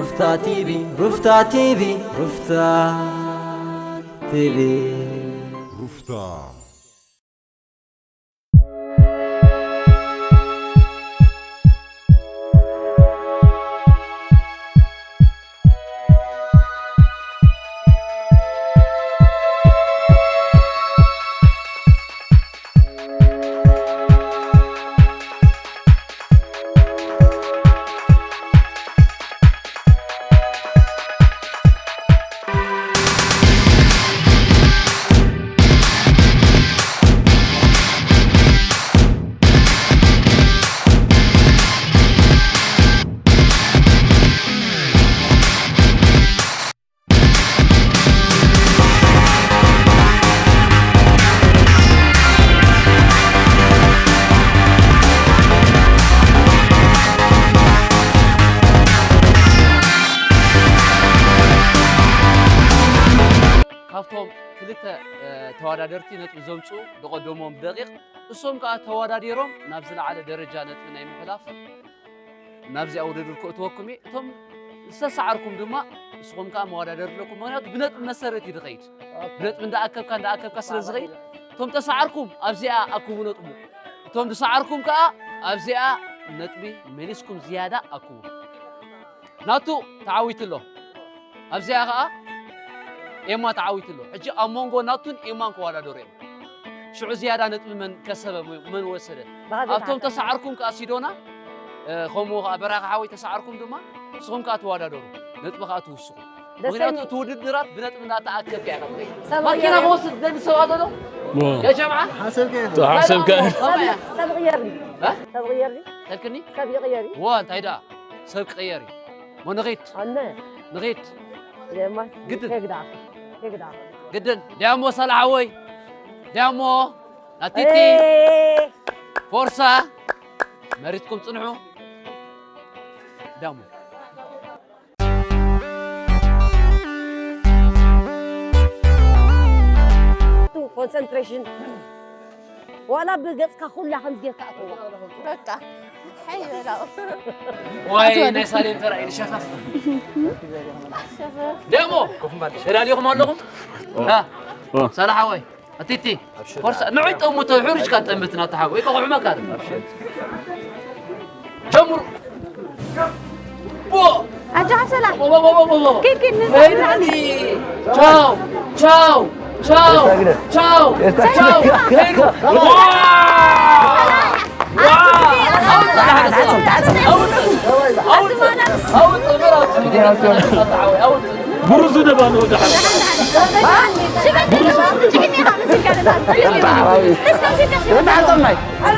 ሩፍታ ቲቪ፣ ሩፍታ ቲቪ፣ ሩፍታ ቲቪ። ሩፍታ። ካብቶም ክልተ፣ እ፣ ተወዳደርቲ ነጥቢ ዘምጽኡ ዝቐደሞም ደቂቕ፣ እሶም ከኣ ተወዳዲሮም ናብ ዝለዓለ ደረጃ ነጥቢ ናይ ምሕላፍ ናብዚኣ ውድድር ክእትወኩም እየ። እቶም ዝተሰዓርኩም ድማ ንስኹም ከኣ መወዳደሪ ኣለኩም። ምኽንያቱ ብነጥቢ መሰረት እዩ ዝኸይድ። ብነጥቢ እንዳኣከብካ፣ እንዳኣከብካ ስለ ዝኸይድ፣ እቶም ተሰዓርኩም ኣብዚኣ ኣክቡ ነጥቡ። እቶም ዝሰዓርኩም ከኣ ኣብዚኣ ነጥቢ መሊስኩም ዝያዳ ኣክቡ። ናቱ ተዓዊቱ ኣሎ። ኣብዚኣ ኸኣ ኤማ ተዓዊቱ ኣሎ። ሕጂ ኣብ መንጎ ናቱን ኤማን ክወዳደሩ እዮም። ሽዑ ዝያዳ ነጥቢ መን ከሰበ፣ መን ወሰደ? ብኸዚ ኣብቶም ተዓዊቱ። ተሰዓርኩም ከኣ ሲዶና፣ እ፣ ከምኡ ኸኣ በራኺ ሓወይ ተሰዓርኩም ድማ ንስኹም ከኣ ትወዳደሩ። ነጥቢ ኸኣ ትውስኹ። ደስ ምኽንያቱ ይብል። እቲ ውድድራት ብነጥቢ እናተኣከብካ ኢኻ ትኸይድ። ሰብ ማኪና ይቕየር። ክወስድ ደሊ ሰብ ኣሎ ዶ? ዋ። ያ ጀምዓ? ሓሰብከ? ተሓሰብከ? ከመይ እያ? ሰብ ይቕየር። እ? ሰብ ይቕየር። ተልክኒ? ሰብ ይቕየር። ዋ፣ እንታይ ደኣ? ሰብ ክቕየር እዩ። እሞ ንኺድ። ኣነ። ንኺድ። ደማ ግድን። ከግዳዕ። ከግዳዕ። ግድን። ዲያሞ ሳላ ሓወይ። ዲያሞ ናቲቲ። ኤ! ፎርሳ። መሪትኩም ጽንሑ። ዲያሞ። ኮንሰንትሬሽን ዋላ ብገጽካ ኩላ ከምዚ ጌርካ ኣተዋ። በቃ። ሓይ በላው። ዋይ፣ ኣትወል። ናይ ሳሌም ተራእዩ ሸፈፍ። ሸፈፍ። ደሞ፣ ተዳሊኹም ኣለኹም? እ። እ። ሳላ ሓወይ፣ ኣቲቲ፣ ፎርሳ፣ ንዑይ ጠሙ፣ ተሕሩጅካ ጠምት ናታ ሓወይ፣ ወይ ከቑሕመካ ኣለኹ። ጀምሩ። ዎ! ኣጆኻ ሰላም። ዎ፣ ዎ፣ ዎ፣ ዎ፣ ዎ። ኪድ፣ ኪድ፣ ሄይ፣ ንዝምራ። ቻው፣ ቻው፣ ቻው፣ ቻው፣ ቻው። ሄይ፣ ዋ! ዋ! ኣውጽእ፣ ኣውጽእ፣ ኣውጽእ፣ ኣውጽእ፣ ኣውጽእ፣ ኣውጽእ። ብሩዙ ደባ ንወድሓ። ሽበት ደለዋ፣ ጭሕኒ ኢኻ፣ ምስልካ ደለዋ። እስከ፣ እስከ፣ እስከ። ወድሓ ጸማይ። ኣነ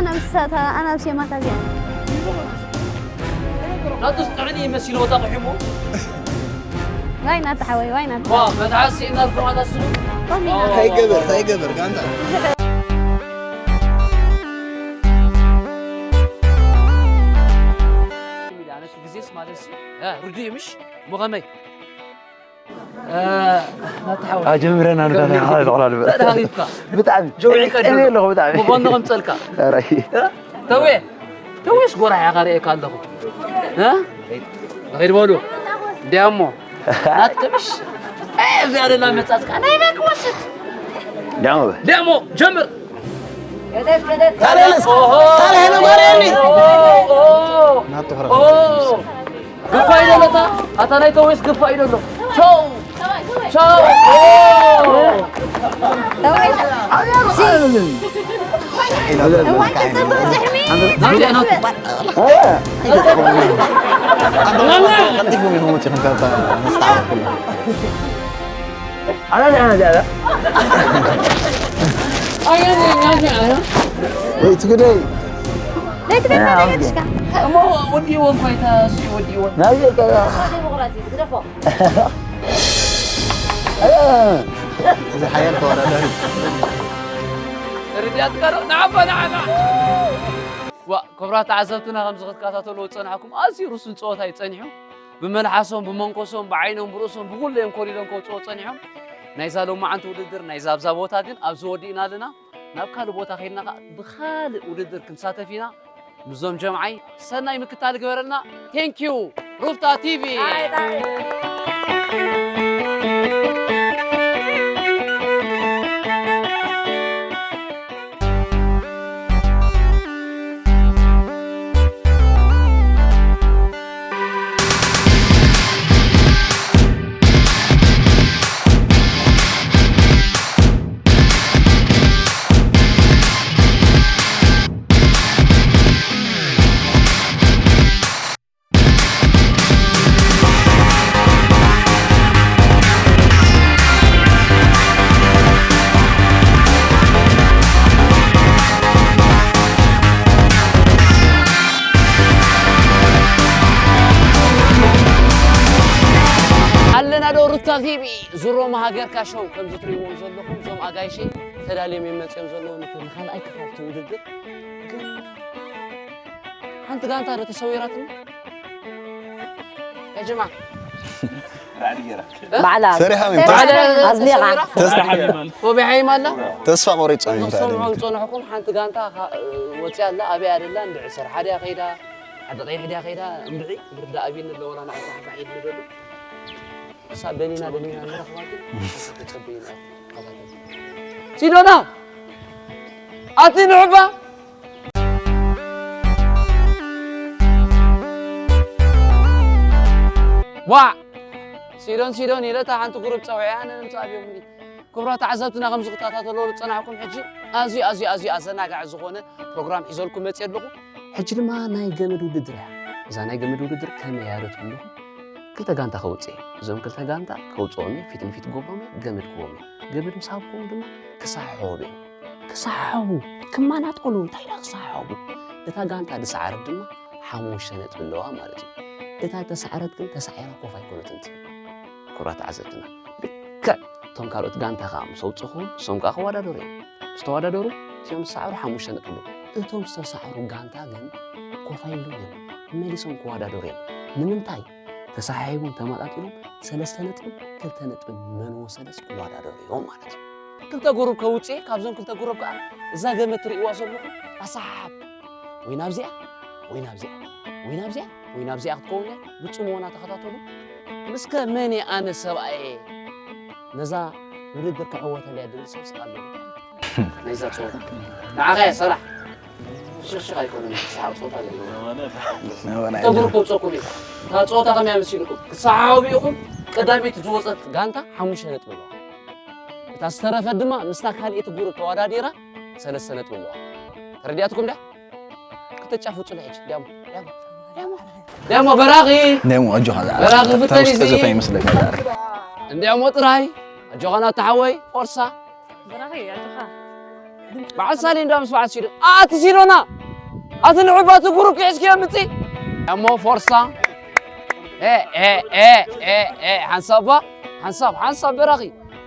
ምስ ኣናብስ የማታ እዚኣ። ናቱስ ጥዕኒ መሲልዎ ተቕሒሙ። ዋይ ናታ ሓወይ፣ ዋይ ናታ። ዋ፣ መትሓዚ ስኢናልኩም ኣታ ስሙ። ቆሚ። እንታይ ይገበር፣ እንታይ ይገበር፣ ጋንታ። ኣነ እቲ ግዜስ ማለት ሲ፣ እ፣ ርዱእ እዩ ምሽ? እሞ ከመይ? እ፣ ናታ ሓወይ። ኣጀምረና ንካ ገምግም። ሓደ ተቆላሉ። ተዳሂብካ። ብጣዕሚ። ጀውዒ ቀድም። እኔ ኣለኹ ብጣዕሚ። ምዃኑ ከምጸልካ። ኧረ። እ? ተዌ። ተዌስ ጎራሕ ኢኻ ርእየካ ኣለኹ። እ? ንኸይድ በሉ። እንዲያሞ። ናትከምሽ። እ፣ እዚኣ ደላ መጻጽካ። ናይ መግቦሽት። እንዲያሞ በል። እንዲያሞ፣ ጀምር። ታዲያለስ? ኦሆ። ታዲያ ሄሎ፣ ማርያም። ኦ፣ ኦ፣ ኦ። ናቱ ሕረፍ። ኦ። ግፋ ኢደለታ፣ ኣታ ናይ ተዌስ ግፋ ኢደሎ። ቻው። ቻው። እዋይ፣ ክጽብቕ ጭሕሚ። ናብዚኣ ናቱ። ቀልጢፍኩም ኢኹም ወጺኹም ካብ መስተዓወት ኩሉ። ኣላ፣ ኣላ፣ ኣላ። ኣያ፣ ኣያ፣ ኣያ። ወይ ትግደይ። ለይቲ ገና ኣያ፣ ደገፍካ። እሞ ወዲእዎ እኮ ኣይታ፣ እሱ ወዲእዎ። ናብዚ ቀ-፣ እዚ ሓያል ተወዳዳሪ። ርድያትካ ዶ? ንዓባ፣ ንዓባ። ዋ፣ ክቡራት ተዓዘብትና፣ ከምዚ ክትከታተልዎ ዝጸናሕኩም ኣዝዩ ርሱን ጸወታ እዩ ጸኒሑ። ብመልሓሶም፣ ብመንኮሶም፣ ብዓይኖም፣ ብርእሶም፣ ብኹሉ እዮም ኮሪዶም ከውጽኦ ጸኒሖም። ናይዛ ሎማዓንቲ ውድድር፣ ናይዛ ኣብዛ ቦታ ግን ኣብዚ ወዲእና ኣለና። ናብ ካልእ ቦታ ከይድና ኸኣ ብኻልእ ውድድር ክንሳተፍ ኢና። ምዞም ጀምዓይ ሰናይ ምክታል ግበረልና። Thank you ሩፍታ ቲቪ። ኣለና ዶ ሩታ ቲቪ ዙሮ መሃገርካ ሾው። ከምዚ ትሪእዎም ዘለኹም እዞም ኣጋይሸይ ተዳልዮም እዮም መፅዮም ዘለዉ። ነቲ ንኻልኣይ ክፋል እቲ ውድድር ግን ሓንቲ ጋንታ ዶ ተሰዊራትና? ያ ጀማ ባዕላ ሰሪሖም እዮም። ባዕላ ኣዝሊቓ። ተሰዊራ? ኮቢሓ ይማላ? ተስፋ ቆሪጾም እዮም። ዝሰምዖም ዝጸንሕኩም ሓንቲ ጋንታ ወጺኣ ኣላ። ኣበይ ኣደላ? እንድዒ ሰርሓ ድያ ከይዳ? ዓዲ ቀይሕ ድያ ከይዳ? እንድዒ ብርዳ ኣቢን ኣለዎ። ራና ሓፋ ኢድ ንደሉ። ክሳብ ደሊና ደሊና ንረኽባ ግን ተጸበይና። ሲዶና! ኣቲ ንዕባ! ዋዕ! ሲዶን ሲዶን ኢለ እታ ሓንቲ ጉሩብ ጸዊዐ ኣነ ንምጻእ ኣብዮምኒ። ክቡራት ተዓዘብትና ከም ዝኽታተልዎ ዝጸናሕኩም ሕጂ ኣዝዩ ኣዝዩ ኣዝዩ ኣዘናጋዒ ዝኾነ ፕሮግራም ሒዘልኩም መጽየ ኣለኹ። ሕጂ ድማ ናይ ገመድ ውድድር እያ። እዛ ናይ ገመድ ውድድር ከመይ እያ ዶ ትብሉ? ክልተ ጋንታ ከውጽእ እየ። እዞም ክልተ ጋንታ ከውጽኦም እየ፣ ፊት ንፊት ክገብሮም እየ፣ ገመድ ክህቦም እየ። ገመድ ምስ ሃብኩዎም ድማ ክሰሓሕቡ እዮም። ክሰሓሕቡ፣ ክመናጠሉ፣ እንታይ ኢላ ክሰሓሕቡ? እታ ጋንታ ዝሰዓረት ድማ ሓሙሽተ ነጥቢ ኣለዋ ማለት እዩ። እታ ተሰዓረት ግን ተሳዒራ ኮፍ ኣይኮነትን ትብል። ክቡራት ተዓዘብትና፣ ልክዕ እቶም ካልኦት ጋንታ ከኣ ምስ ኣውጽኹም፣ ንሶም ከኣ ክወዳደሩ እዮም። ምስ ተወዳደሩ፣ እቲኦም ዝሰዓሩ ሓሙሽተ ነጥቢ ኣለዎም። እቶም ዝተሳዕሩ ጋንታ ግን ኮፍ ኣይብሉን እዮም። መሊሶም ክወዳደሩ እዮም። ንምንታይ? ተሰሓሒቦም ተመጣጢኖም ሰለስተ ነጥብን ክልተ ነጥብን መን ወሰደስ ክወዳደሩ እዮም ማለት እዩ። ክልተ ጉሩብ ከውጽእ፣ ካብዞም ክልተ ጉሩብ ከኣ እዛ ገመድ ትርእይዋ ዘለኹም ኣሰሓሓብ ወይ ናብዚኣ ወይ ናብዚኣ ወይ ናብዚኣ ወይ ናብዚኣ ክትከውን እያ። ብጽሞና ተኸታተሉ። ምስከ መን እየ ኣነ ሰብኣየ ነዛ ውድድር ክዕወተልያ ድብል ሰብስ ኣሎ። ናይዛ ጸወታ ንዓኻ እያ ሰራሕ። ሽኽሽኽ ኣይኮነን፣ ክሰሓብ ጸወታ ዘለዎ። ተግሩ ከውጸኩም እዩ። እታ ጸወታ ከመይ መሲልኩም? ክሰሓቡ ኢኹም። ቀዳመይቲ ዝወጸት ጋንታ ሓሙሽተ ነጥቢ ኣለዋ። እታ ዝተረፈት ድማ ምስታ ካልኣይቲ ጉሩብ ተወዳዲራ ሰለስተ ነጥቢ ኣለዋ። ተረዲኣትኩም ድያ? ክተጫፍጹ ንሕጂ። ድያሞ፣ ድያሞ፣ ድያሞ፣ ድያሞ በራኺ። ድያሞ፣ ኣጆኻ። በራኺ እታ ፍተኒ ውስጥ እዚ። ዘፈን ይመስለካ ዛሬ። እንድያሞ ጥራይ። ኣጆኻ ናታ ሓወይ፣ ፎርሳ። በራኺ፣ ኣጆኻ። በዓል ሳሌ እንዳ ምስ በዓል ሲዶ። ኣቲ ሲዶና! ኣቲ ንዕባ፣ ኣቲ ጉሩብ ሒዝኪ ኣምጺ። ድያሞ ፎርሳ። ኤ፣ ኤ፣ ኤ፣ ኤ፣ ኤ፣ ሓንሳብ ባ፣ ሓንሳብ፣ ሓንሳብ በራኺ፣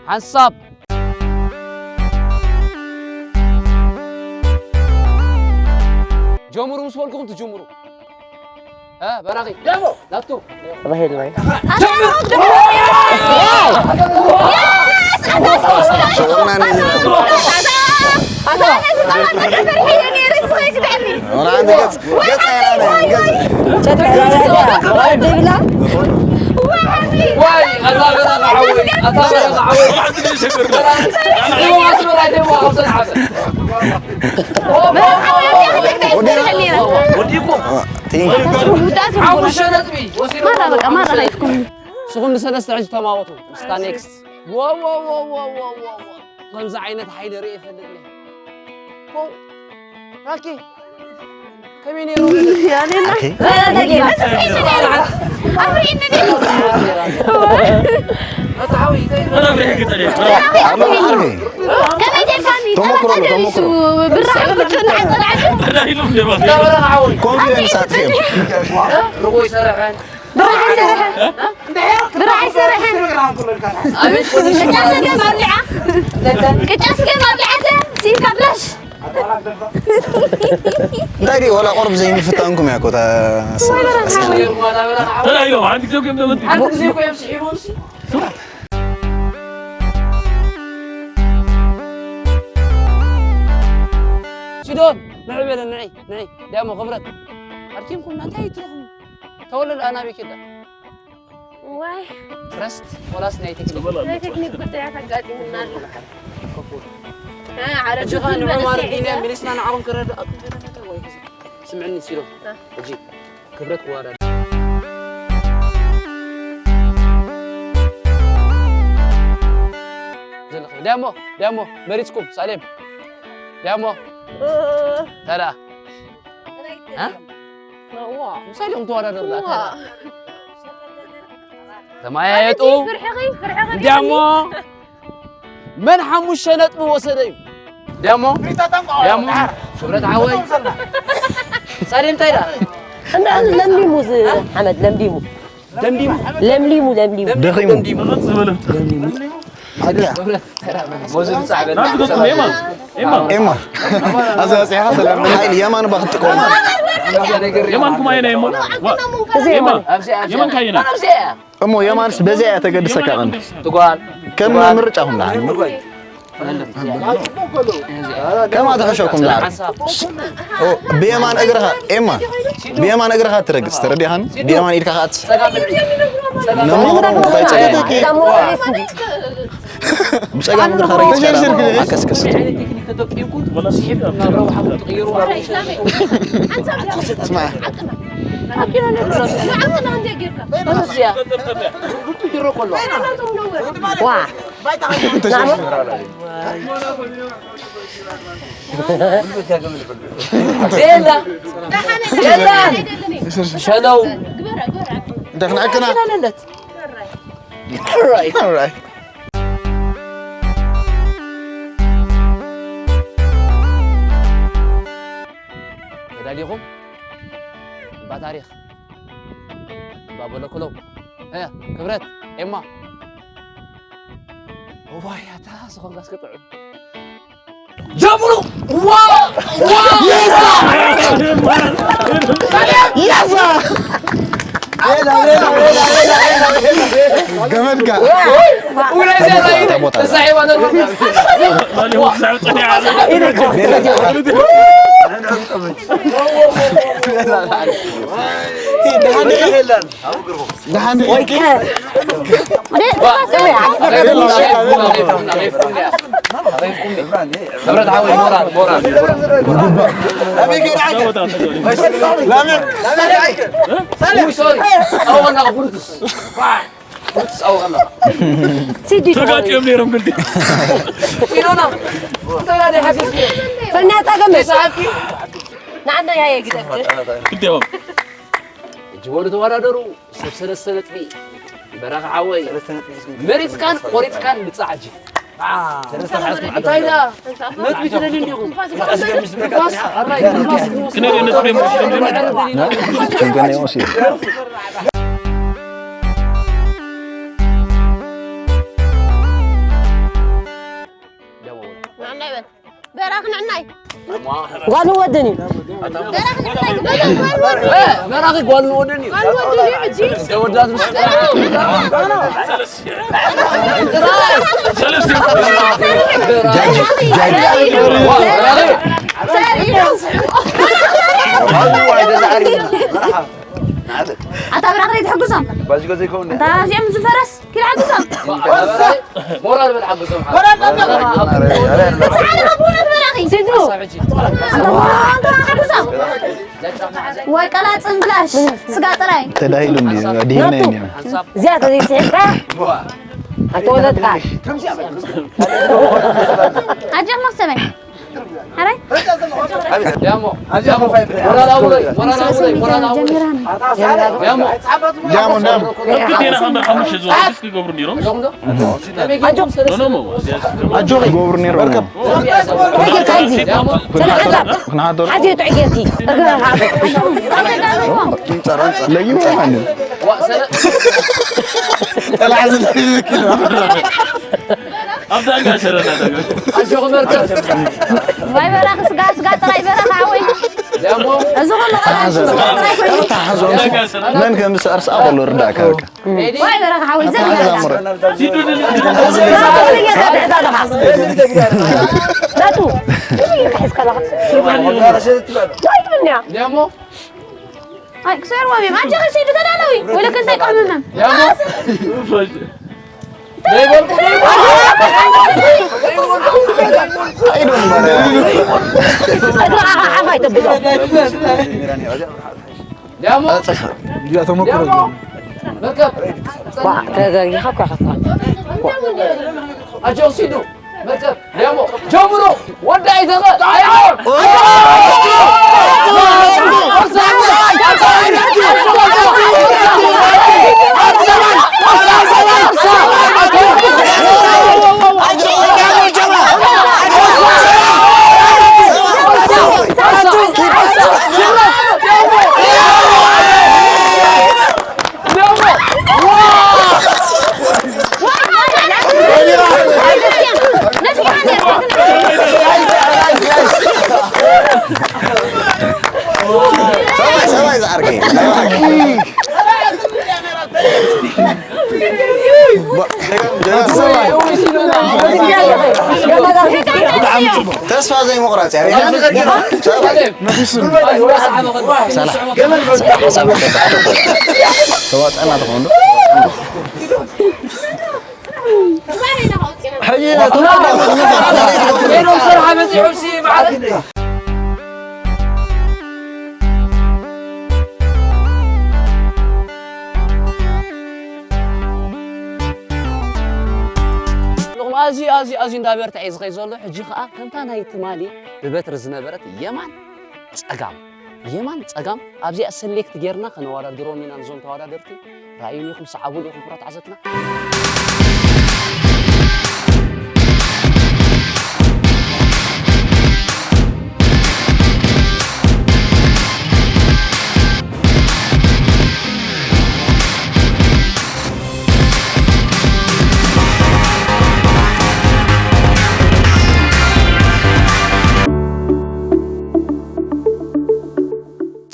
ሓንሳብ። ጀምሩ ምስ በልኩኹም ትጅምሩ። እ፣ በራኺ። ደሞ፣ ናቱ። ራሄል ወይ? ሽቁርና ነይ። ወላ ኣንቲ ገጽ፣ ገጽ ኣይራነ፣ ገጽ። ዋይ፣ ኣታ በራኺ ሓወይ፣ ኣታ በራኺ ሓወይ። ደሞ ኣስመራ፣ ደሞ ኣብ ሰንዓፈ። ወዲኩም። ቴንክ ዩ። ሓሙሽተ ነጥቢ ወሲድኩም። ማራ በቃ፣ ማራ ሃይትኩም። ንስኹም ንሰለስተ ሕጂ ተማወቱ። ምስታ ኔክስት። ዎ፣ ዎ፣ ዎ። ከምዚ ዓይነት ሓይሊ ርእየ ይፈልጥ እየ። ፖው። ራኪ። ከመይ ነይሩ? ያኔና። ኦኬ። ኣታ ሓወይ፣ እንታይ ይበሃል? ኣሎ፣ ኣሎ። ከመይ ጌርካኒ? ተመክሮ ኣሎ፣ ተመክሮ። ብራዕ ብቻ ንዓጸላዕኩ። ኮንፊደንስ ኣጥፊኦም። ርጎ ይሰርሐን። ብራዕ ኣይሰርሐን። ብራዕ ኣይሰርሐን። ኣቤት፣ ቅጫ ስገም ኣብሊዓ። ቅጫ ስገም ኣብሊዓተ። ሲካ ብላሽ። እንታይ ድዩ፣ ዋላ ቁሩብ ዘይምፍታንኩም እያ እኮ እታ። ተላኢሎም፣ ሓንቲ ግዜ እዮም ተመቲሖም። ሓንቲ ግዜ እኮ እዮም ስሒቦም ሲ። ሲዶን፣ ንዒ በለ፣ ንዒ፣ ንዒ። ዳሞ ክብረት። ኣርኪምኩም እንታይ ትረኽቡ? ተወለድ ኣናቢ ኪዳ። ዋይ። ረስት ወላስ ናይ ቴክኒክ? ናይ ቴክኒክ ጉዳያት ኣጋጢሙና ኣሎ። እ፣ ዓረብ ሕጂ ኸኣ ንዑ ማለት ዲና ሚሊስና ንዓኹም ክረዳእኩም። ስምዕኒ ሲሎ። እ። ሕጂ ክብረት ክዋዳድ። ዘለኹ። ዳሞ፣ ዳሞ፣ መሪጽኩም፣ ሳሌም። ዳሞ። እ። ተራ። እ? ዋ። ምሳሌ እዮም ተወዳደሩ፣ ዋ። ተራ። ተማያየጡ። ፍርሕኺ፣ ፍርሕኺ ዳሞ። መን ሓሙሽተ ነጥቢ ወሰደ እዩ? ዳሞ። ዳሞ። ክብረት ሓወይ። ሳሌም እንታይ ደኣ? እንዳ ለምሊሙ ዝ-፣ ሓመድ ለምሊሙ። ደምዲሙ። ለምሊሙ፣ ለምሊሙ። ደኺሙ። ደምዲሙ። ኣድያ። ናብቲ ገጽኩም ኤማ። ኤማ። ኤማ። ኣብዚ በጺሕኻ ሰላም። ሓይሊ የማን እባ ክትጥቀሙ። የማን ኩማየና ኤማ። ዋ። እዚ ኤማ። የማን። የማን ካየና። እሞ የማንስ በዚኣ እያ ተገድሰካ ቀንዲ። ትጓል። ከም ትጓል። ምርጫኹም ደኣ። ከማ ትሕሸኩም ደኣ። ሓንሳብ። ኦ፣ ብየማን እግርኻ፣ ኤማ፣ ብየማን እግርኻ ትረግጽ፣ ተረዲኻኒ? ብየማን ኢድካ ከኣ ትስ-፣ ጸጋም እግሪ። ጸጋም። ነማኹም እንታይ ጸጋም? ጸጋም ወሬስ እንጂ። ብጸጋም እግርኻ ረጊጽካ ደኣ፣ ኣከስክስ። እንታይ ዓይነት ቴክኒክ ተጠቂምኩም ስሒብኩም ናብ ረብሓ ክትቕይሩ? ስማዕ። ዓቅና እንዴ ጌርካ? በዚያ። ጅሮ ከሎ። ዋ። ቤላ። ቤላ። ሸለው። ደፍናዕክና። ራይት። ራይት። ተዳሊኹም? እባ ታሪኽ። እባ በለኩሎም። እ፣ ክብረት፣ ኤማ። እዋይ፣ ኣታ ዝኾንካ እስከ ጥዑም። ጀምሩ! ዋ! ዋ! የሳ! የሳ! ገመድካ። ውረድ፣ ቦታ፣ ቦታ። ተሳሒባ ነበር። ደሓን ወይ ከ-፣ ክብረት ሓወይ፣ ሞራል፣ ሞራል፣ ሞራል። ላሜ፣ ላሜ። ሶሪ፣ ኣውቀና ብሩቱስ። ብሩቱስ ኣውቀና። ሲዲ። ተጋጭዮም ነይሮም ግልቲ። ኢዶና። እንታይ ናይ ሓገዝ? ፈና ጸገም። ሰሓብኪ? ንዓና ያየ ግደፍ። ግልቲ እዮም። ሕጂ በሉ ተወዳደሩ። ሰብ ሰለስተ ነጥቢ። በራኺ ሓወይ። መሪጽካን ቆሪጽካን ምጻእ ሕጂ። እንታይ ደኣ? ነጥቢ ትደልዩ እንዲኹም? ንፋስ፣ ኣራይ፣ ንፋስ ክወስድ። ክንደይ ነጥቢ እዮም ዝወስዱ? ችግር የለውም። ንዓና ይበል። በራኺ ንዕናይ። ጓል ወድን እዩ። በራኺ ጓል ወድን እዩ። ጓል ወድን እዩ ሕጂ። ደወዳት ምስ ጃጂ፣ ጃጂ። በራኺ። ኣታ ብራኽ ዘይትሕግዞም። ባጅጎ ዘይከውን። ኣታ እዚኦም ዝፈረስ ኪድ ሓግዞም። ሞራል በል ሓግዞም። ሞራል በል ሓግዞም። ኣታ ብራኽ ዘይትሕግዞም። ኣታ ብራኽ ሓግዞም። ወይ ቀላጽም ብላሽ ስጋ ጥራይ። ተዳሂሉ እንዲ፣ ዲህና ነቱ። እንዲ። እዚኣ ተዘይስሒብካ ኣይተወለድካን። ኣጀኻ መክሰበይ። ሓራይ? ዳሞ፣ ዳሞ፣ ሞራል ኣውለይ፣ ሞራል ኣውለይ፣ ሞራል ኣውለይ። ዳሞ። ዳሞ፣ ዳሞ። ክልቴና ሃምበር ሓሙሽተ ዝወስዱስ ክገብሩ ነይሮም። ኖ፣ ኖ፣ ኖ። ኣጆኺ። ክገብሩ ነይሮም። ዳሞ። ክነሓደሩ። ሓንቲ ጥዑይ ጌርኪ። ለይዎ ማለት። ዋ፣ ሰለ- ጠላዕ ዝለይዎ። ኣብ ዳጋ ሸረና ዳጋ። ኣጆኹ መርከብ። ዋይ በራኺ ስጋ፣ ስጋ ጥራይ በራኺ ሓወይ። ዳሞ። እዚ ኩሉ ኣታ ሓዞም። ስጋ ጥራይ ኮይኑ። ኣታ ሓዞም። መን ከም ዝስዕር ስኣ ከሎ ርዳእካ በቃ። ኤዲ። ዋይ በራኺ ሓወይ ዘግዳ። ኣታ ሓዞም። ናቱ። ኣይትብልንያ። ሊያሞ ኣይ ክሰርዎም እዮም። ኣጀኺ ሲዱ ተዳለዊ ወለከ እንታይ ቀምምም። ሊያሞ ዘይበልኩ ዘይበልኩ። I don't know. እግራ ዓፍ ኣይተብሎ። ሊያሞ ተመክሮ ሊያሞ መርከብ ተጋጊኻ እኳ ከፋ ኣጆ ሲዱ መርከብ ሊያሞ ጀምሮ ወዳይ ተኸ ሰብኣይ ሰብኣይ ዝዓርከይ ተስፋ ዘይምቑራፅ እያ ተዋፀና ትኾኑ ኣዝዩ ኣዝዩ ኣዝዩ እንዳበርትዐ እዩ ዝኸይድ ዘሎ። ሕጂ ኸዓ ከምታ ናይ ትማሊ ብበትሪ ዝነበረት የማን ጸጋም የማን ጸጋም ኣብዚኣ ሰሌክት ጌርና ከነወዳድሮም ኢና። ነዞም ተወዳደርቲ ራእዩን ኢኹም ሰዓቡን ኢኹም ኩራት ዓዘትና።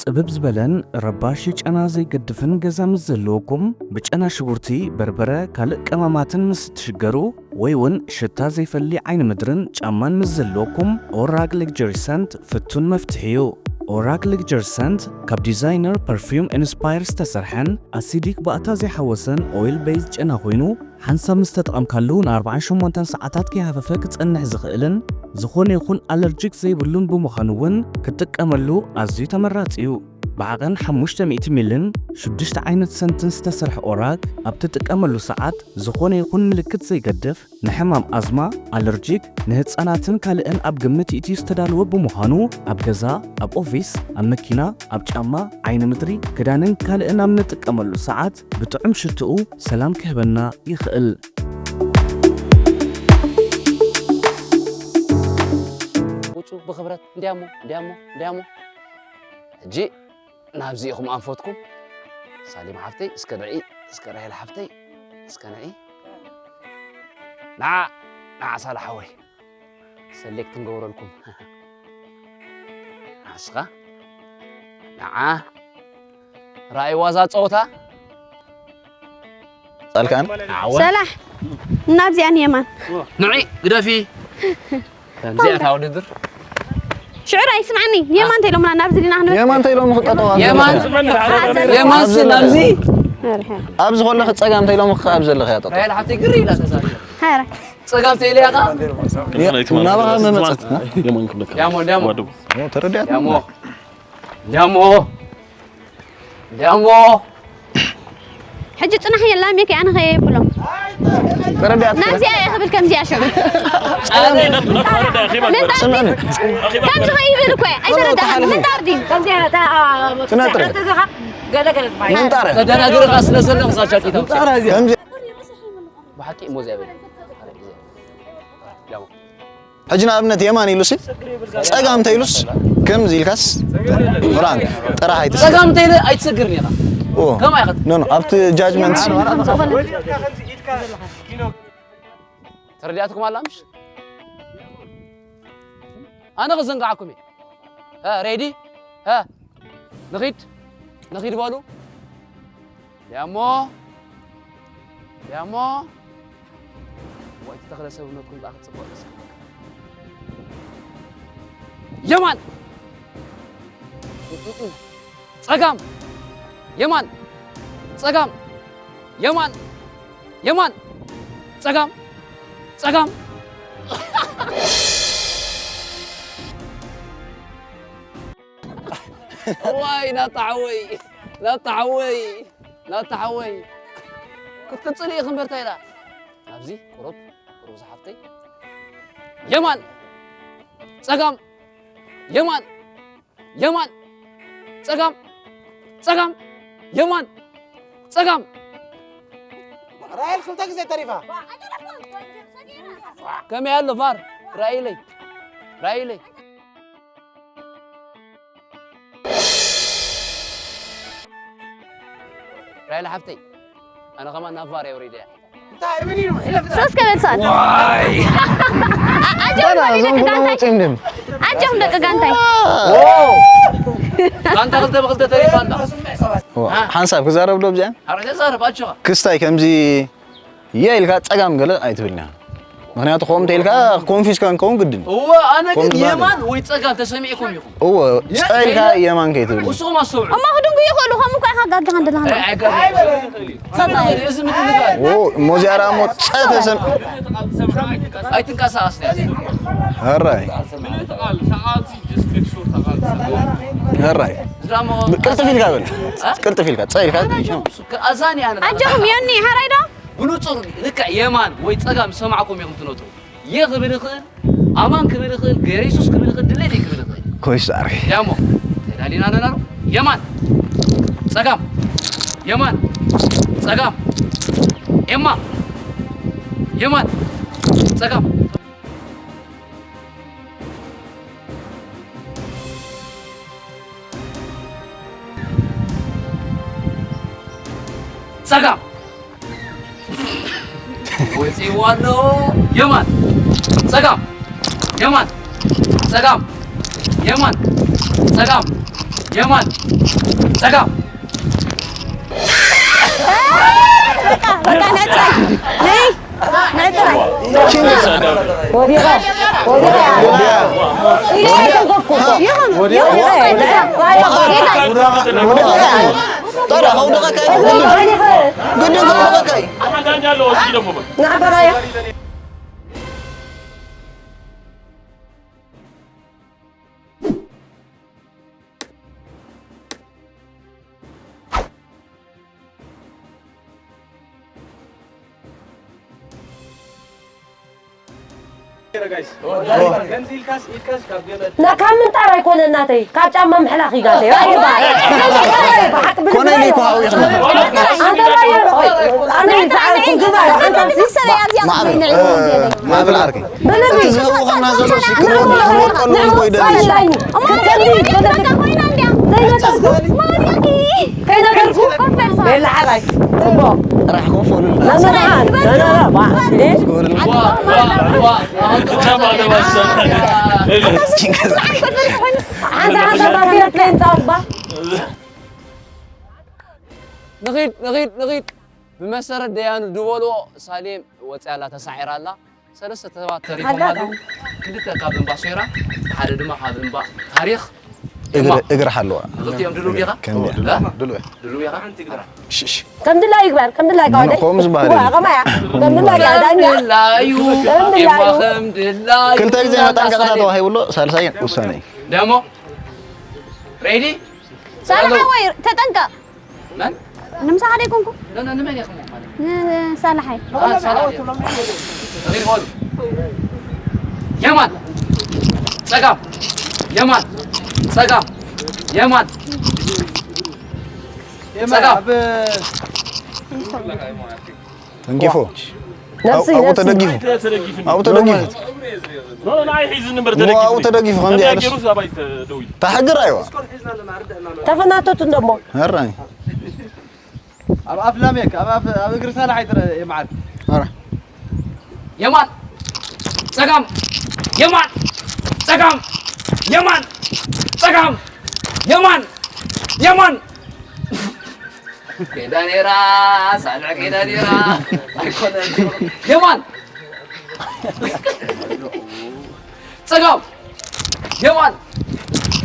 ጽብብ ዝበለን ረባሺ ጨና ዘይገድፍን ገዛ ምስ ዘለወኩም፣ ብጨና ሽጉርቲ፣ በርበረ፣ ካልእ ቀማማትን ምስ እትሽገሩ፣ ወይ እውን ሽታ ዘይፈሊ ዓይኒ ምድርን ጫማን ምስ ዘለወኩም፣ ኦራግ ሌግጀሪ ሰንት ፍቱን መፍትሒ እዩ። ኦራግ ሌግጀሪ ሰንት ካብ ዲዛይነር ፐርፊውም ኢንስፓየር ዝተሰርሐን ኣሲዲክ ባእታ ዘይሓወሰን ኦይል ቤይዝ ጨና ኮይኑ፣ ሓንሳብ ምስ ተጠቐምካሉ ንኣርብዓን ሸሞንተን ሰዓታት ከይሃፈፈ ክጸንሕ ዝኽእልን ዝኾነ ይኹን ኣለርጂክ ዘይብሉን ብምዃኑ እውን ክትጥቀመሉ ኣዝዩ ተመራጺ እዩ። ብዓቐን ሓሙሽተ ሚእቲ ሚልን ሽዱሽተ ዓይነት ሰንትን ዝተሰርሐ ኦራግ ኣብ ትጥቀመሉ ሰዓት ዝኾነ ይኹን ምልክት ዘይገድፍ ንሕማም ኣዝማ፣ ኣለርጂክ፣ ንህጻናትን ካልእን ኣብ ግምት ይእትዩ ዝተዳለወ ብምዃኑ ኣብ ገዛ፣ ኣብ ኦፊስ፣ ኣብ መኪና፣ ኣብ ጫማ፣ ዓይኒ ምድሪ፣ ክዳንን ካልእን ኣብ ንጥቀመሉ ሰዓት ብጥዑም ሽትኡ ሰላም ክህበና ይኽእል። ውጹ ብኽብረት እንዲያሞ እንዲያሞ እንዲያሞ። ሕጂ ናብዚ ኢኹም ኣንፈትኩም። ሳሊም ሓፍተይ እስከ ንዒ፣ እስከ ራሄል ሓፍተይ እስከ ንዒ። ንዓ ንዓ ሳላ ሓወይ ሰሌክት ንገብረልኩም። ንስኻ ንዓ ራእይዋ እዛ ጸወታ። ጻልካን ሰላሕ እናብዚኣ ንየማን ንዒ ግደፊ። ከምዚኣ እታ ውድድር ሽዑር ኣይስማዕኒ። የማን ተይሎምና ናብዚ ዲና ክንብል የማን ተይሎም ክጠጠዋ የማን የማን ናብዚ ኣርሐ ኣብዚ ከለኺ ጸጋም ተይሎም ኣብ ዘለኺ ያጠጠ ራሄል ሓፍተይ ግሪ ኢላ ተዛሪባ። ሃረ ጸጋም ተይለያ ኸዓ ናባኻ መመጸት ዳሞ ዳሞ ተረዲያት ዳሞ ዳሞ ዳሞ ሕጂ ጽናሕ የላም የከ ኣነ ከየብሎም ተረዲያት ናብዚኣ እየ ክብል ከምዚኣ ሽዑ ስምዕኒ ከምዚ ከይብል እኮ ኣይተረዳእካን። ምንጣር ድዩ ትነጥሪ ምንጣረ ተደናግርኻ ስለ ዘለኹ እዛ ጃኬት ኣውፅእ። ከምዚ ብሓቂ እሞ እዚኣ በል። ሕጂ ንኣብነት የማን ኢሉሲ ጸጋም ተይሉስ ከምዚ ኢልካስ ቁርኣን ጥራሕ ኣይትስ ጸጋም ተይለ ኣይትሰግርን ኢኻ። ኦ ከማይ ኢኻ። ኖ ኖ ኣብቲ ጃጅመንት ተረዲኣትኩም ኣላ ምሽ ኣነ ክዘንጋዓኩም እየ። እ፣ ሬዲ እ፣ ንኺድ ንኺድ በሉ። ያሞ ያሞ ወይ ተኽለ ሰብነትኩም ጣፍ ጽቡቕ ደስ የማን፣ ጸጋም፣ የማን፣ ጸጋም፣ የማን፣ የማን፣ ጸጋም፣ ጸጋም። ዋይ ናታ ሓወይ፣ ናታ ሓወይ፣ ናታ ሓወይ። ክትጽሊ ኢኺ እምበር እንታይ ኢላ? ኣብዚ ቁሩብ፣ ቁሩብ ዝሓፍተይ። የማን፣ ጸጋም፣ የማን፣ የማን፣ ጸጋም፣ ጸጋም፣ የማን፣ ጸጋም። ራሄል ክልተ ግዜ ተሪፋ። ከመይ ኣሎ ቫር? ራኢለይ፣ ራኢለይ። ራይላ ሓፍተይ፣ ኣነ ከማን ናብ ቫር የውሪደ እያ። እንታይ ምን እዩ? ሕለፍ። ሶስት ከበል ሰዓት። ዋይ! አ-፣ ኣጆኹም ደቂ ጋንታይ። ኣጆኹም ደቂ ጋንታይ። ኦ! ጋንታ ክልተ ብክልተ ተሪፋ ኣላ። ሓንሳብ ክዛረብ ዶ ኣብዚኣ? ኣረ ተዛረብ፣ ኣጆኻ። ክስታይ ከምዚ የ ኢልካ ጸጋም ገለ ኣይትብልና። ምኽንያቱ ከምኡ እንተ ኢልካ ኮንፊዝ ክንከውን ግድን እዩ። እወ፣ ኣነ ግን ኮንፊዝ ማለት የማን ወይ ጸጋም ተሰሚዕኩም ኢኹም። እወ፣ ጸ ኢልካ የማን ከይትብል። ንስኹም ኣስተውዕሉ። እሞ ክድንጉዩ ይኽእሉ፣ ከምኡ እኮ ኢኻ ጋጊኻ እንደለኻ። ኣይ፣ ኣይጋግን። እዚ ምድንጋር። ኦ፣ እሞ እዚኣ ደኣ እሞ ጸ ተሰም-፣ ኣይትንቀሳቐስ። ሕራይ። ሕራይ። ቅልጥፍ ኢልካ በል። እ? ቅልጥፍ ኢልካ፣ ጸ ኢልካ። ኣዛኒ ኣነ። ኣጆኹም፣ ዮኒ፣ ሕራይ ዶ? ብንጹር ልክዕ የማን ወይ ጸጋም ዝሰማዕኩም ኢኹም ትነጥሩ። የ ክብል ይኽእል፣ ኣማን ክብል ይኽእል፣ ገሬሱስ ክብል ይኽእል፣ ድሌት ክብል ይኽእል። ኮይስ ኣርኪ። ያሞ፣ ተዳሊና ኣለና ዶ? የማን፣ ጸጋም፣ የማን፣ ጸጋም፣ ኤማ፣ የማን፣ ጸጋም። ጸጋም። ወጺእዋ ኣሎ። የማን። ጸጋም። የማን። ጸጋም። የማን። ጸጋም። የማን። ጸጋም። በቃ፣ በቃ፣ ነይ ጥራይ። ነይ። ነይ ጥራይ። ወዲቓ፣ ወዲቓ። ኢለ ኣይተንከፍኩ። ይኹን፣ ይኹን፣ ይኹን። ታዲያ ከውድቐካ እዩ። ግድን ከውድቐካ እዩ። ና ካብ ምንጣር ኣይኮነ እናተይ፣ ካብ ጫማ ምሕላኽ እዩ ጋተይ። ኣይባ። ኮነ ኢለ እኮ ኣብኡ ይኽእል። ኣንተ ራየር፣ ኦይ፣ ኣነ ይዝዓል፣ ግባ፣ ኣንተ ማዕበል፣ ማዕበል ዓርከይ። በለኒ። እቲ ዝህውኸና ዘሎ ሲ ክንወድቕ ክንወድቐሉ እውን እኮ ይደሊ። እሞ ዘይነገርኩ? ከይነገርኩ? ቤላ ሓራይ። ጽቡቕ። ጥራሕ ኮፍ በሉልና። መምህራን፣ መምህራን፣ ዋ፣ እንዴ? ኮፍ በሉልና። ሓንሳ፣ ሓንሳ ባትሪ ትሬን ጻውባ። ንኺድ፣ ንኺድ፣ ንኺድ። ብመሰረት ደያኑ ዝበልዎ ሳሌም ወፂኣ ኣላ፣ ተሳዒራ ኣላ። ሰለስተ ሰባት ተሪፎም ኣለዉ። ክልተ ካብ እምባ ሶይራ፣ ሓደ ድማ ካብ እምባ ታሪኽ። እግሪ፣ እማ። እግሪ ሓለዋ። ክልቲኦም ድሉው ዲኻ? ከመይ? እ? ድሉው። ድሉው ኢኻ? እሺ፣ እሺ። ከም ድላዩ ይግበር፣ ከም ድላዩ ኖ፣ ኖ፣ ይግበር። ከምኡ ዝበሃል ዋ፣ የለን። ከማያ። ከም ድላዩ ይግበር። ዳኛ። ከም ድላዩ። ከም ድላዩ። እማ፣ ከም ድላዩ። ክልተ ግዜ መጠንቀቕታ ተዋሂቡሎ፣ ሳልሳይ ውሳነ እዩ። ደሞ? ሬዲ? ሳልሓ ወይ ተጠንቀቕ። መን? ንምሳኻ ደይኮንኩ? ኖ፣ ኖ፣ ንመን ኢኹም ማለት? ንሳልሓይ። አ፣ ሳልሓይ። ሪድ በሉ። የማን። ጸጋም። የማን። ጸጋም። የማን። ጸጋም። ኣብ ተንኪፎ። ነብሲ፣ ኣብኡ ነብሲ። ተደጊፉ። ተደጊፉ። ኣብኡ ተደጊፉ። ኖ፣ ኖ፣ ንዓይ ሒዙ ንበር ዋ፣ ተደጊፉ። ኣብኡ ተደጊፉ፣ ከምዚ ከምዚ ኣይደርስ። ገይሩ ሰብኣይ ተ-፣ ደው ኢሉ። ተሓግር ኣይዋ። ተፈናተቱ እንደሞ። ኧረ። ኣብ ኣፍ ላሜክ፣ ኣብ ኣፍ፣ ኣብ እግሪ ሳልሓይ ጥረ የምዓል። ኧረ። የማን፣ ጸጋም፣ የማን፣ ጸጋም፣ የማን፣ ጸጋም፣ የማን፣ የማን። ከይዳ ነይራ፣ ሳልዕ ከይዳ ነይራ። ኣይኮነን። የማን። ጸጋም። የማን።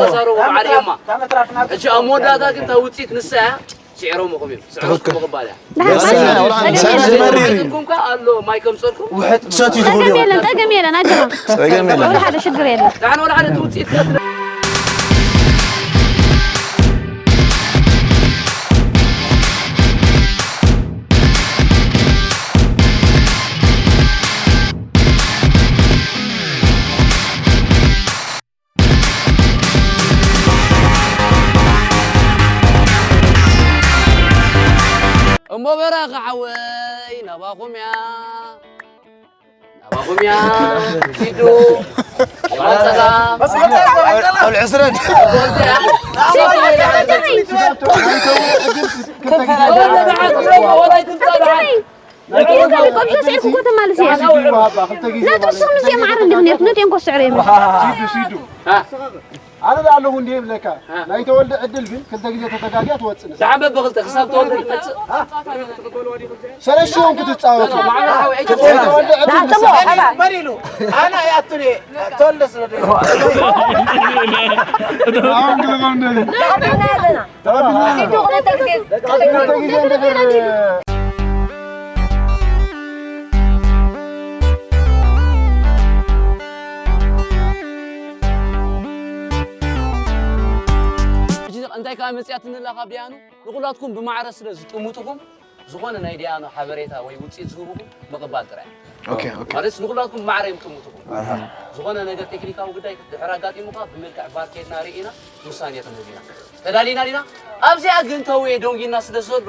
ተዛረቡ በዓል ኤማ። ሕጂ ኣብ መወዳእታ ግን እታ ውፅኢት ንሳ እያ። ስዒሮምኹም እዮም። ስዕሮም ምቕባል እያ። ደሓን ደስ ይላል። ወላ ንሳ ትመርር እዩ። ኢልኩም ከ ኣሎ ማይ ከምፀልኩም? ውሕጥ ትሰትዩ ትኽእሉ ጸገም እዮም። የለን፣ ጸገም የለን፣ ኣጆኻ። ጸገም የለን። ወላ ሓደ ሽግር የለን። ደሓን ወላ ሓደ እቲ ውፅኢት ከ እሞ በራኺ ሓወይ ናባኹም እያ፣ ናባኹም እያ። ኪዱ፣ የማን ሰላም። ቆልዑ ስረድ። ወላይ ትምጻእ ደሓን። ከምዚ ስዒርኩ እኮ ተማልስ እየ። ናቱ ንስኹም ምስ የማዓር እንዲኹም ነርኩ፣ ነቱ የንኮ ስዕር እዮም። ሲዱ፣ ሲዱ። ኣነ ዳ ኣለኹ እንዲየ ይብለካ። ናይ ተወልደ ዕድል ግን ክልተ ግዜ ተተጋግያ ትወጽእ ንሳ። ደሓን በብኽልተ ክሳብ ተወልደ ትመጽእ። ሰለስቲኦም ክትጻወቱ። ማዕበል ሓወይ፣ ኣይትበል። ናይ ተወልደ ዕድል ንሳ። ዳዕተቦ፣ ሓባ። መሪሉ። ኣነ ኣይኣቱን እየ። ተወልደ ስለ ደይኮ። ኣሁን ግን ቆም ደሊ። ተቐቢልና። ሲዱ ክልተ ግዜ። ክልተ ግዜ እንድሕር ሕጂ እንታይ ከኣ መጽያትኒ ኣላ ካብ ደያኑ፣ ንኹላትኩም ብማዕረ ስለ ዝጥምጥኹም፣ ዝኾነ ናይ ደያኑ ሓበሬታ ወይ ውጽኢት ዝህቡኹም ምቕባል ጥራይ። ኦኬ፣ ኦኬ። ማለት ንኹላትኩም ብማዕረ እዮም ዝጥምጥኹም። ኣሃ። ዝኾነ ነገር ቴክኒካዊ ጉዳይ ድሕር ኣጋጢሙ ከኣ ብመልክዕ ቫር ኬድና ርኢና ውሳኔ ክንህብ ኢና። ተዳሊና ዲና? ኣብዚኣ ግን ተውየ ደንጊና ስለ ዘሎ፣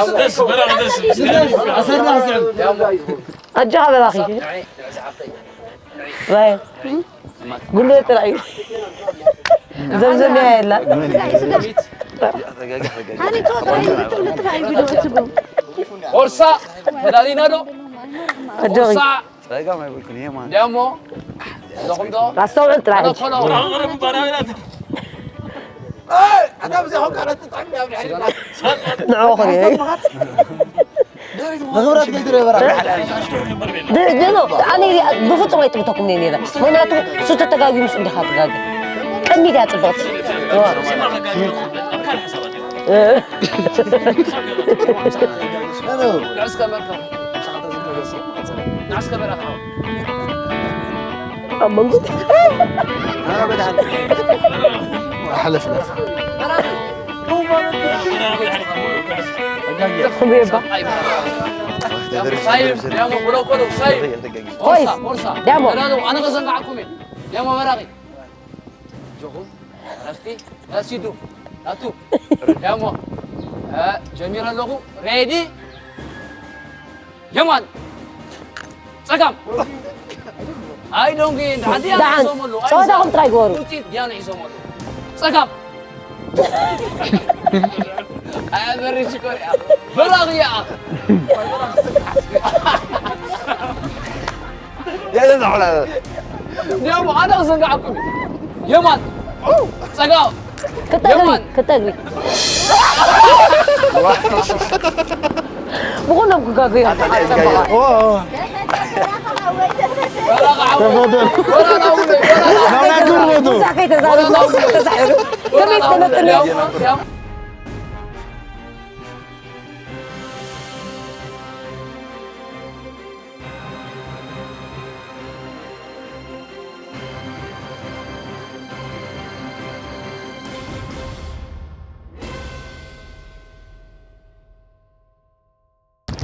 ደስ፣ ደስ፣ በራኺ ደስ። ኣጆኻ በራኺ። ባይ። ጉልበት ጥራይ እዩ። ዘምዘምያ የላ። ሃኒ ጾ ጥራይ እዩ፣ ብትብሉ ጥራይ እዩ ቪድዮ ትብሉ። ኦርሳ፣ ተዳሊና ዶ? ኣጆኺ። ኦርሳ። ጸጋም ኣይብልኩን፣ የማን። ደሞ፣ ዘለኹም ዶ? ኣስተውዕል ጥራይ ሕጂ። ኣነ ኮሎ። ንዕኡ ክርኢ። ንኽብረት ከይትርኢ በራ። ደ-፣ ጀኖ፣ ኣነ ብፍጹም ኣይጥምተኩም እየ ነይረ። ምኽንያቱ፣ እሱ ተተጋግዩ ምስ እንዲኻ ትጋገ። ቅድሚት እያ ጽብቕቲ። ዋ። እ። ንዑ እስከ መርካ። ንዑ እስከ በራ። ኣብ መንጎ። ኣሕለፍለፍ። ኹም የባ። ሳይም፣ ዲያሞ፣ ብሎ፣ ብሎ፣ ሳይም። ኦይ፣ ኦርሳ፣ ኦርሳ። ዲያሞ። ዳዳዶ፣ ኣነ ከዘንጋዓኩም እየ። ዲያሞ በራቂ። ጆኹም፣ ረፍቲ፣ ረሲዱ፣ ናቱ። ዲያሞ። እ፣ ጀሚረ ኣለኹ። ሬዲ? የማን። ጸጋም። ኣይ ዶንጊ፣ ደሓን ድያ ደሓን። ሒዞም ኣለዉ። ኣይ ጸወታኹም ጥራይ ግበሩ። ውጽኢት ድያ ሒዞም ኣለዉ። ጸጋም። ኣያ በሪ ሽኮር እያ። በራኺ እያ። የለ ዘሕላ። እንዲያውም ኣነ ክዘንግዓኩም እዩ። የማን። ጸጋም። ክተግቢ፣ የማን። ክተግቢ። ብኹሎም ክጋገዩ እዮም። ኦ፣ ኦ። ተፈደል። ናብና ግርበቱ። ምሳሕ ከይተዛረብና ተሳሒሩ። ከመይ ዝተመጥን እዮም?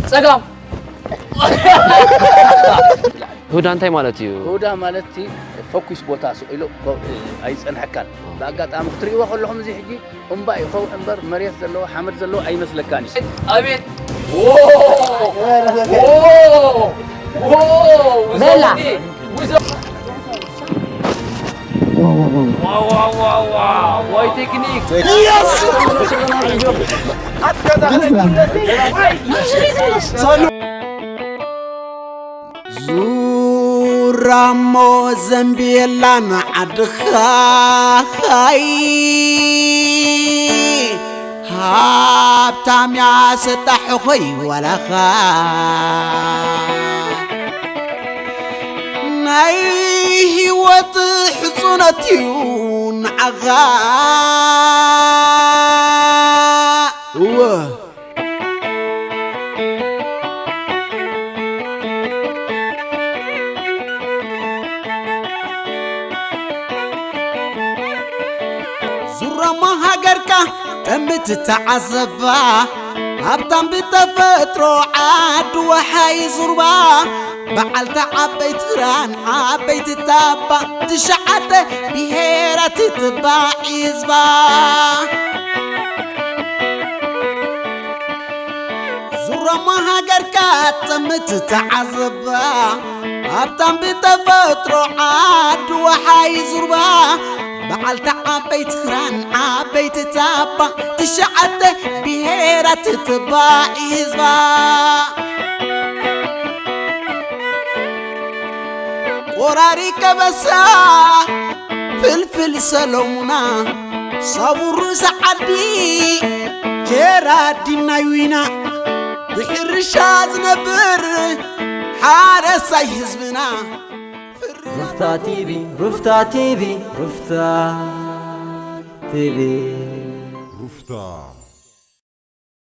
ጸጋም። ህውዳ እንታይ ማለት እዩ? ህውዳ ማለት እቲ ፈኲስ ቦታ ስቕ ኢሉ ኮ-፣ ኣይጸንሐካን። ብኣጋጣሚ ክትርእይዎ ከለኹም እዚ ሕጂ እምባ እዩ፣ ከውሒ እምበር መሬት ዘለዎ ሓመድ ዘለዎ ኣይመስለካን እዩ። ኣቤት! ዎ! ዎ! ዎ! በላ። ውዞ-፣ ውዞ-፣ ዋው፣ ዋው፣ ዋው፣ ዋው፣ ዋው! ዋይ ቴክኒክ! ዙራሞ ዘንቢላን ዓድኻይ ሃብታም እያ ሰጣሕ ኾይ ዋላኻ ናይ ህይወት ሕጹነት እዩ ንዓኻ። እወ። ዙራማ ሃገርካ ጠምት ተዓዘባ፣ ሃብታም ብተፈጥሮ ዓዲ ወሓይ ዙርባ፣ በዓልቲ ዓበይቲ ክራን ዓበይቲ ታባ፣ ትሽዓተ ብሄራት ትባ ዒዝባ። ዙራማ ሃገርካ ጠምት ተዓዘባ፣ ሃብታም ብተፈጥሮ ዓዲ ወሓይ ዙርባ፣ በዓልቲ ዓበይቲ ክራን ዓበይቲ ታባ፣ ትሽዓተ ብሄራት ትባ ዒዝባ። ቆራሪ ከበሳ ፍልፍል ሰሎሙና፣ ሳቡር ርእሲ ዓዲ ጀራዲን ናይ ዊና፣ ብሕርሻ ዝነብር ሓረሳይ ህዝብና። ሩፍታ ቲቪ፣ ሩፍታ ቲቪ፣ ሩፍታ ቲቪ። ሩፍታ